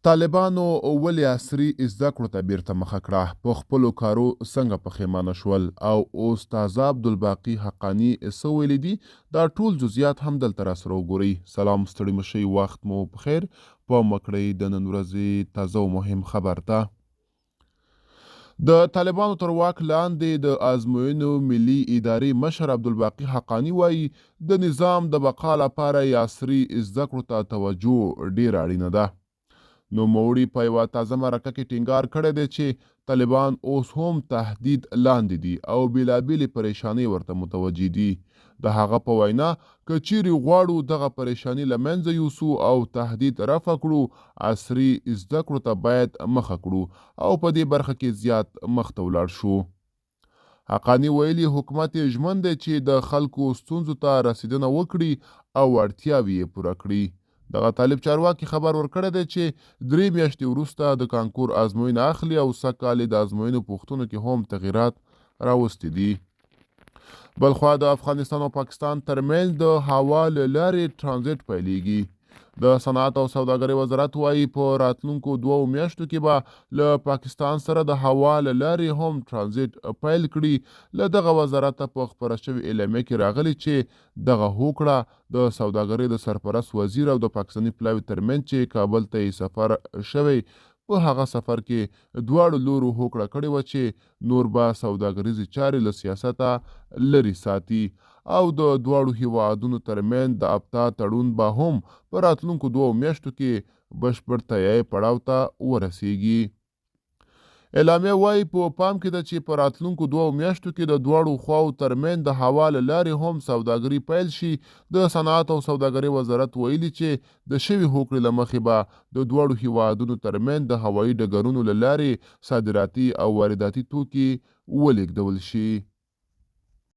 طالبانو ولې عصري زده کړو ته بیرته مخه کړه، په خپلو کارو څنګه پښیمانه شول او اوس تازه عبدالباقي حقاني څه ویلي دي، دا ټول جزیات هم دلته راسره وګورئ. سلام، ستړي مشئ، وخت مو پخیر. پام وکړئ د نن ورځې تازه او مهم خبر ته. د طالبانو تر واک لاندې د ازموینو ملي ادارې مشر عبدالباقي حقاني وايي، د نظام د بقا لپاره یې عصري زده کړو ته توجه ډېره اړینه ده. نوموړي په یوه تازه مرکه کې ټینګار کړی دی چې طالبان اوس هم تهدید لاندې دي او بېلابېلې پریشانۍ ورته متوجه دي. د هغه په وینا، که چیرې غواړو دغه پریشاني له منځه یوسو او تهدید رفع کړو، عصري زده کړو ته باید مخه کړو او په دې برخه کې زیات مخته ولاړ شو. حقاني ویلي، حکومت یې ژمن دی چې د خلکو ستونزو ته رسېدنه وکړي او اړتیاوې یې پوره کړي. دغه طالب چارواکي خبر ورکړی دی چې 3 میاشتې وروسته د کانکور ازموینه اخلي او سږ کال یې د ازموینو پوښتنو کې هم تغیرات راوستي دي. بلخوا د افغانستان او پاکستان ترمنځ د هوا له لارې ترانزیټ پیلېږي. د صنعت او سوداګرۍ وزارت وايي، په راتلونکو 2 میاشتو کې به له پاکستان سره د هوا له لارې هم ترانزیټ پیل کړي. له دغه وزارته په خپره شوې اعلامیه کې راغلي چې دغه هوکړه د سوداګرۍ د سرپرست وزیر او د پاکستاني پلاوي ترمنځ چې کابل ته یې سفر شوی، په هغه سفر کې دواړو لورو هوکړه کړې وه چې نور به سوداګریزې چارې له سیاسته لرې ساتي او د دواړو هیوادونو ترمنځ د اپتا تړون به هم په راتلونکو 2 میاشتو کې بشپړ تیاری پړاو ته ورسیږي. اعلامیه وايي، په پام کې ده چې په راتلونکو 2 میاشتو کې د دواړو خواو ترمنځ د هوا له لارې هم سوداګري پیل شي. د صنعت او سوداګرۍ وزارت ویلي چې د شوې هوکړې له مخې به د دواړو هیوادونو ترمنځ د هوایي ډګرونو له لارې صادراتي او وارداتي توکي ولېږدول شي.